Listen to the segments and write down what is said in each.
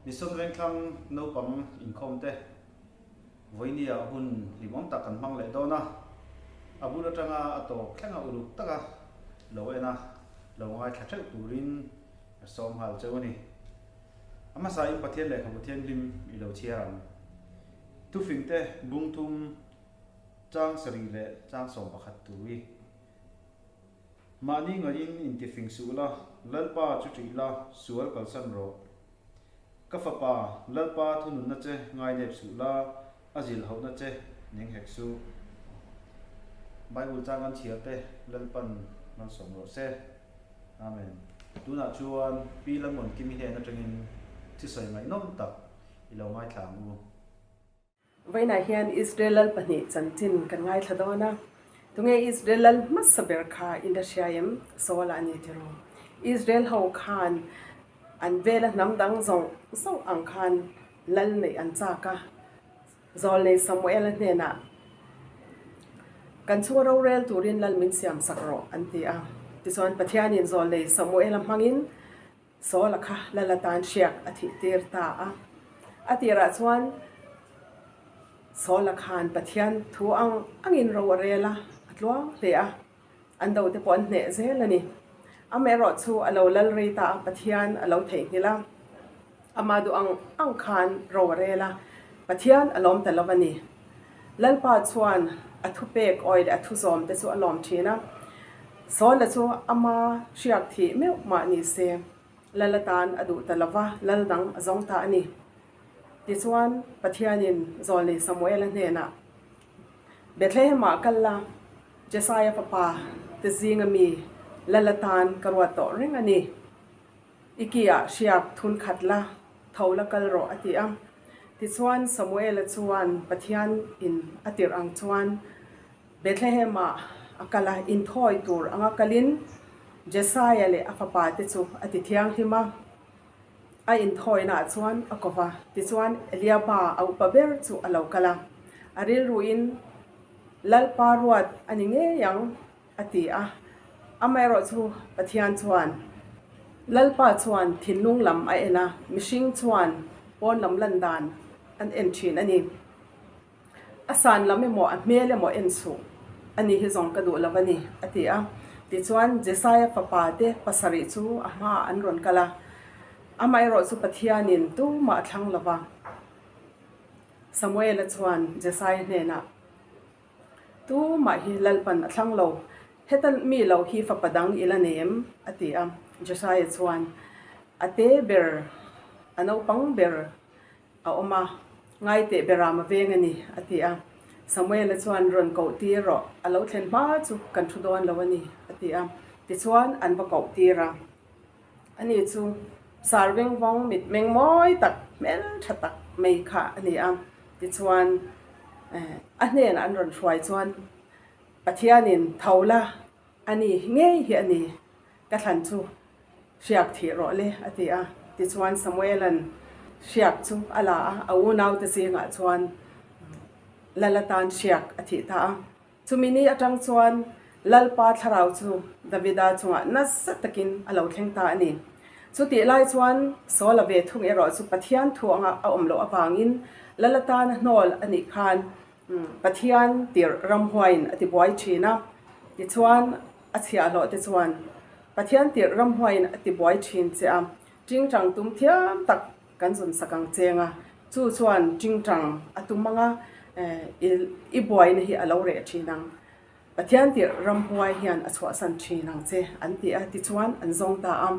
Mission Vengthlang naupang inkhawm te vawinia hun hlimawm tak kan hmang leh dawn a, a bul atanga a tawp thlenga uluk taka lo en a, lo ngaithla theuh turin ka sawm nghal cheu a ni. A hmasain Pathian lehkhabu thianghlim i lo chhiar ang. Thufingte bung thum chang sarih leh chang 11 tui. Mahni ngaiin intifing suh la, Lalpa chu ṭih la, sual kalsan rawh. Ka fapa, Lalpa thununna che ngainep suh la, a zilhauhna che neng hek suh. Bible chang kan chhiar te Lalpan malsawm rawh se. Amen. Tunah chuan Pi Lalmuankimi hnen atangin thusawi ngaihnawm tak i lo ngaithla ang u. Vawiinah hian Israel lal pahnih chanchin kan ngaithla dawn a. Tunge Israel lal hmasa ber kha in la hria em? Saul-a a ni tiraw? Israel ho khan an vela hnam dang zawng zawng ang khan lal neih an chak a. Zawlnei Samuel-a hnenah, Kan chhunga rorel turin lal min siam sak rawh, an ti a. Tichuan Pathianin Zawlnei Samuel-a hmangin Saul-a kha lal atan hriak a thih tir ta a. A tirah chuan Saul-a khan Pathian thu ang angin ro a rel a, a tluang hle a, an do te pawh an hneh zel a ni. Amaherawh chu a lo lal rei ta a, Pathian a lo theihnghilh a, amah duh ang ang khan ro a rel a, Pathian a lawm ta lo a ni. Lalpa chuan a thupek awi leh a thuzawm te chu a lawm thin a, Saul-a chu ama hriak thih meuh mah ni se, Lal atan a duh ta lo va, Lal dang a zawng ta a ni. Tichuan, Pathianin Zawlnei Samuel-a hnenah, Bethlehem-ah kal la, Jesaia fapa te zinga mi Lal atan ka ruat tawh reng a ni. I ki-ah hriak thun khat la, tho la kal rawh, a ti a. Tichuan, Samuel-a chuan Pathian in a tirh ang chuan Bethlehem-ah a kal a, inthawi tur anga kalin Jesaia leh a fapa te chu a ti thianghlim a. A inthawinaah chuan a ko va, tichuan Eliaba a upa ber chu a lo kal a. A rilruin, Lalpa ruat a ni ngei ang, a ti a. Amaherawh chu Pathian chuan, Lalpa chuan thinlung lam a en a, mihring chuan pawn lam lan dan an en thin a ni. A san lam emaw a hmel emaw en suh, a ni hi zawng ka duh lo a ni, a ti a. Tichuan Jesaia fapa te pasarih chu a hmaah an rawn kal a. Amaherawh chu Pathianin tumah a thlang lo va. Samuela chuan Jesaia hnenah, Tumah hi Lalpan a thlang lo, heta mi lo hi fapa dang i la nei em? a ti a. Jesaia chuan, A te ber, a naupang ber a awm a, ngaiteh beram a veng a ni, a ti a. Samuela chuan, Rawn koh tir rawh, a lo thlen hma chu kan thu dawn lo a ni, a ti a. Tichuan an va koh tir a. Ani chu sar vengvawng mitmeng mawi tak, hmeltha tak mai kha a ni a. Tichuan a hnenah an rawn hruai chuan, Pathianin tho la, a ni ngei hi a ni, ka thlan chu hriak thih rawh le, a ti a. Tichuan Samuela'n hriak chu a la a, a unaute zingah chuan Lal atan hriak a thih ta a. Chumi ni atang chuan Lalpa thlarau chu Davida chungah nasa takin a lo thleng ta a ni. Chutih lai chuan Saul-a ve thung erawh chu Pathian thu anga a awm loh avangin Lal atana hnawl a nih khan Pathian tirh ramhuaiin a tibuai thin a. Tichuan a chhiahhlawh te chuan Pathian tirh ramhuaiin a tibuai thin che a, tingtang tum thiam tak Kan zun sak ang cheng a, chu chuan tingtang a tum ang a, i buaina hi a lo reh thin ang. Pathian tirh ramhuai hian a chhuahsan thin ang che an ti a, tichuan an zawng ta a.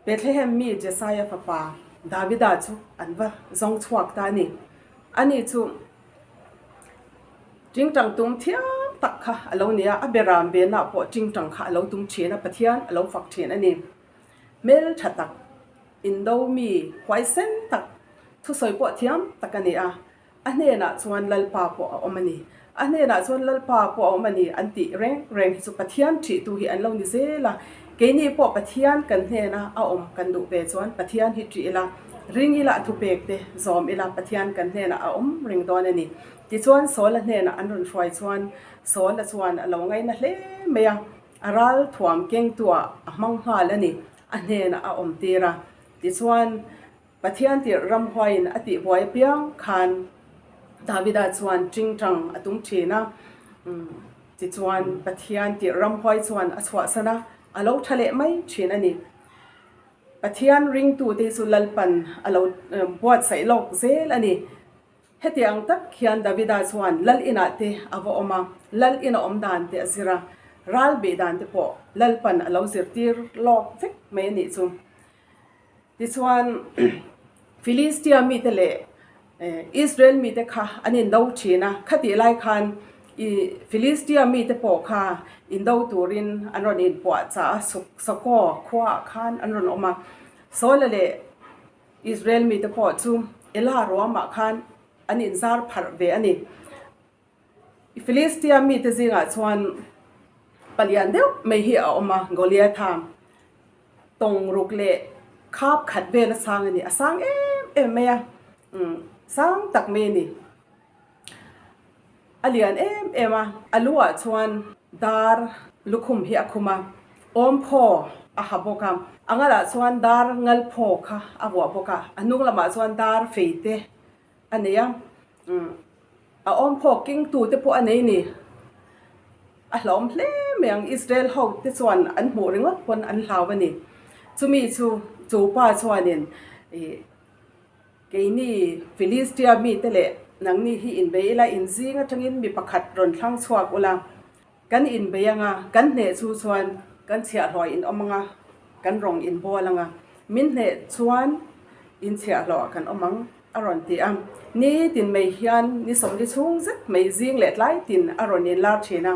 Bethlehem mi Jesaia fapa Davida chu an va zawng chhuak ta a ni. Ani chu tingtang tum thiam tak kha a lo ni a, a beram venah pawh tingtang kha a lo tum thin a, Pathian a lo fak thin a ni. Hmel tha tak, indo mi huaisen tak, thusawi pawh thiam tak a ni a, a hnenah chuan Lalpa pawh a awm a ni. A hnenah chuan Lalpa pawh a awm a ni an tih reng reng hi chu Pathian ṭihtu hi an lo ni zel a. Keini pawh Pathian kan hnena a awm kan duh ve chuan Pathian hi ṭih ila, ring ila a thupek te zawm ila Pathian kan hnenah a awm reng dawn a ni. Tichuan Saul-a hnenah an rawn hruai chuan Saul-a chuan a lo ngaina hle mai a. A ral thuam kengtuah a hmang nghal a ni, a hnenah a awm tir a. Tichuan, Pathian tirh ramhuaiin a tihbuai apiang khan Davida chuan tingtang a tum thin a. Tichuan, Pathian tirh ramhuai chuan a chhuahsan a, a lo tha leh mai thin a ni. Pathian ringtute hi chu Lalpan a lo buatsaih lawk zel a ni. Heti ang tak hian Davida chuan Lal inah te a va awm a, Lal ina awm dan te a zir a, ral beh dan te pawh Lalpan a lo zirtir lawk vek mai a nih chu. Tichuan, Filistia mite leh Israel mite kha an indo thin a, khatih lai khan i Filistia mite pawh kha indo turin an rawn inpuahchah a, Soko khuaah khan an rawn awm a. Saula leh Israel mite pawh chu Ela ruamah khan an inzar pharh ve a ni. Filistia mite zingah chuan palian deuh mai hi a awm a, Goliatha tawng ruk leh khap khat vel a sang a ni, a sang em em mai a, umm sang tak mai a ni. A lian em em a, a lu ah chuan dar lukhum hi a khum a, awmphaw a ha bawk a, a ngalah chuan dar ngalphaw kha a vuah bawk a, a hnung lamah chuan dar fei te a nei a, umm a awmphaw keng tu te pawh a nei ni. A hlauhawm hle mai ang, Israel ho te chuan an hmuh ringawt pawn an hlau a ni. Chumi chu chu pa chuanin ih keini Philistia mite leh nangni hi inbei ila inzing atangin mi pakhat rawn thlang chhuak ula, Kan inbei anga, kan hneh chu chuan kan chhiahhlawh in awm anga, kan rawng in bawl anga, min hneh chuan in chhiahhlawh kan awm ang, a rawn ti a. Ni tin mai hian ni sawmli chhung zet mai zing leh tlai tin a rawn inlar thin a.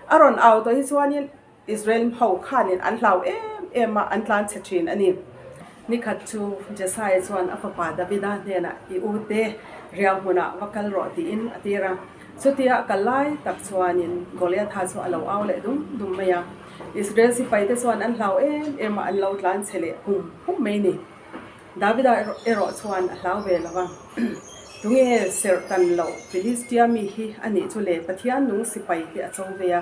A rawn au tawh hi chuanin Israel ho khanin an hlau em em a, an tlan chhe thin a ni. Nikhat chu Jesai chuan a fapa Davida hnenah i u te riau hmunah va kal rawh tiin a tir a. Chutia a kal lai tak chuanin Goliatha chu a lo au leh dum dum mai a. Israel sipaite chuan an hlau em em a, an lo tlan chhe leh hum hum mai ni. Davida erawh chuan a hlau ve lo va, Tunge serh tan loh Philistia mi hi a nih chu le, Pathian nung sipaite a cho ve a,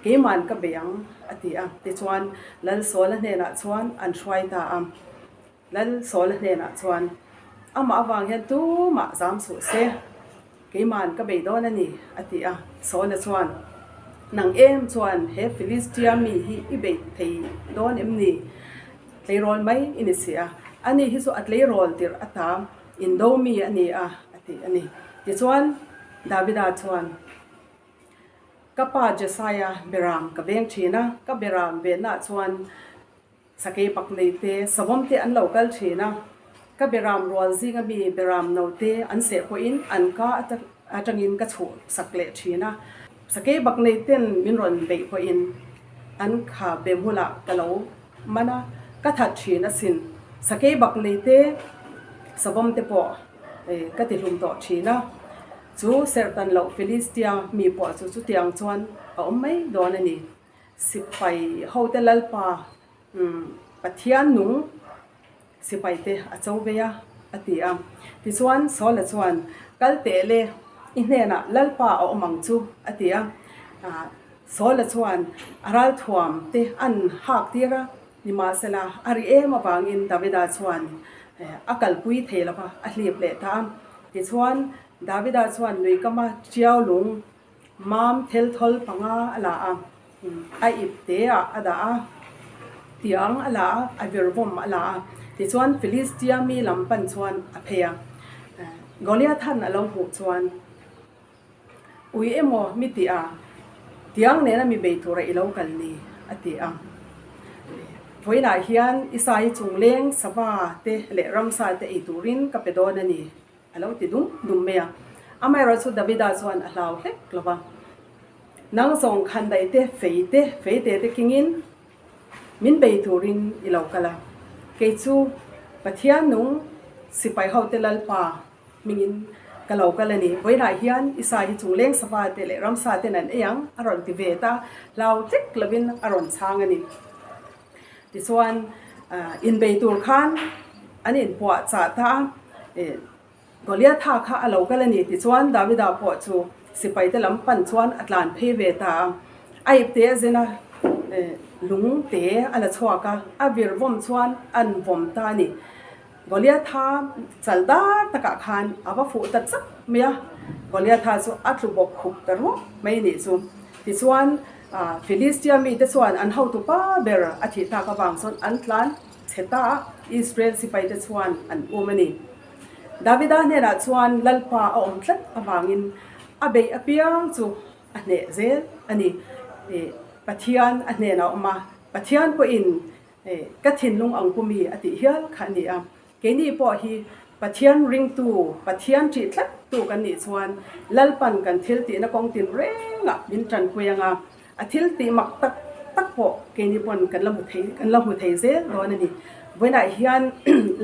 Keiman ka bei ang, a ti a. Tichuan, Lal Sawla hnenah chuan an hruai ta a. Lal Sawla hnenah chuan, Amah avang hian tumah zam suh se, keiman ka bei dawn a ni, a ti a. Sawla chuan, Nang em chuan he Philistia mi hi i bei thei dawn em ni? Tleirawl mai i ni si a. Ani hi chu a tleirawl tirh ata indo mi a ni a, a ti a ni. Tichuan, Davida chuan, Ka pa Jesaia beram ka veng thin a, ka beram venah chuan sakei pak nei te, savawm te an lo kal thin a. Ka beram rual zinga mi beram no te an seh pawhin an ka atangin ka chhuh sak leh thin a. Sakei bak nei ten min rawn beih pawhin an kha be hmulah ka lo man a, ka that thin asin. Sakei bak nei te, savawm te pawh ka ti hlum tawh thin a. Chu serhtan loh Philistia mi pawh chu chutiang chuan a awm mai dawn a ni. Sipai hote Lalpa Pathian nung sipaite a cho vei a, a ti a. Tichuan Saula chuan, Kal teh le, i hnenah Lalpa a awm ang chu, a ti a. Saula chuan a ralthuam te an hak tir a, nimahsela a ri em avangin Davida chuan a kalpui thei lo va, a hlip leh ta a. Tichuan, Davida chuan lui kama ṭiau lung mam thelthawl panga a la a, a ip te ah a dah a, tiang a la a, a virvawm a la a. Tichuan, Philistia mi lam pan chuan a phei a. Goliathan a lo hmuh chuan, Ui emaw mi tih a, tiang nena mi bei tura i lo kal ni, a ti a. Vawiinah hian i sai chungleng sava te leh ramsa te ei turin ka pe dawn a ni, a lo ti dum dum mai a. Amaherawhchu Davida chuan a hlau hlek lo va, Nang zawng khandaih te, fei te, fei te te kingin min bei turin i lo kal a, kei chu Pathian nung sipai hote Lalpa Hmingin ka lo kal a ni. Vawiinah hian i sa hi chungleng sava te leh ramsa ten an ei ang a rawn ti ve ta, hlau hlek lovin a rawn chhang a ni. Tichuan inbei tur khan an inpuah chah ta a, Goliatha kha a lo kal a ni. Tichuan Davida pawh chu sipaite lam pan chuan a tlan phei ve ta a, a ipte a zen a, lung te a la chhuak a, a vir vawm chuan an vawm ta a ni. Goliatha chal dar takah khan a va fuh ta chak mai a, Goliatha chu a tlu bawk khup ta ruak mai nih chu. Tichuan Philistia mite chuan an hotu pa ber a thih tak avang chuan an tlan chhe ta a, Israel sipaite chuan an um a ni. Davida hnenah chuan Lalpa a awm tlat avangin a beih apiang chu a hneh zel a ni. Pathian a hnenah a awm a, Pathian pawhin Ka thinlung ang pu mi a tih hial kha a ni a. Keini pawh hi Pathian ringtu, Pathian ṭih tlattu kan nih chuan Lalpan kan thil tihna kawng tin rengah min ṭanpui ang a, a thil tih mak tak tak pawh keini pawn kan la hmu thei, kan la hmu thei zel dawn a ni. Vawiinah hian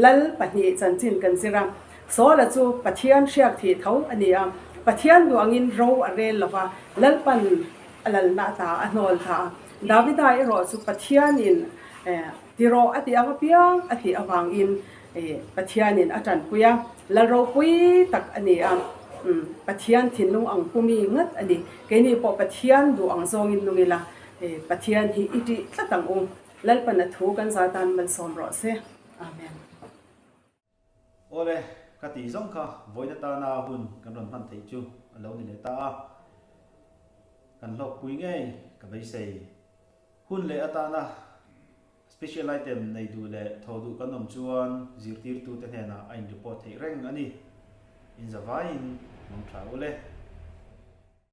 Lal pahnih chanchin kan zir a, Saula chu Pathian hriak thih tho a ni a, Pathian duh angin ro a rel lo va, Lalpan a lalna ta a hnawl ta a. Davida erawh chu Pathianin tirawh a tih ang apiang a tih avangin Pathianin a tanpui a, lal ropui tak a ni a, Pathian thinlung ang pumi ngat a ni. Keini pawh Pathian duh ang zawngin nung ila, Pathian hi i tih tlat ang u. Lalpan a thu kan za tan malsawm rawh se. Amen. Awle, ka tih zawng kha vawiin atana hun kan rawn hman theih chu a lo ni leh ta a. Kan hlawkpui ngei ka beisei. Hun leh atana special item nei duh leh thaw duh kan awm chuan zirtirtute hnenah a in report theih reng a ni. Inzavaiin mangtha ule.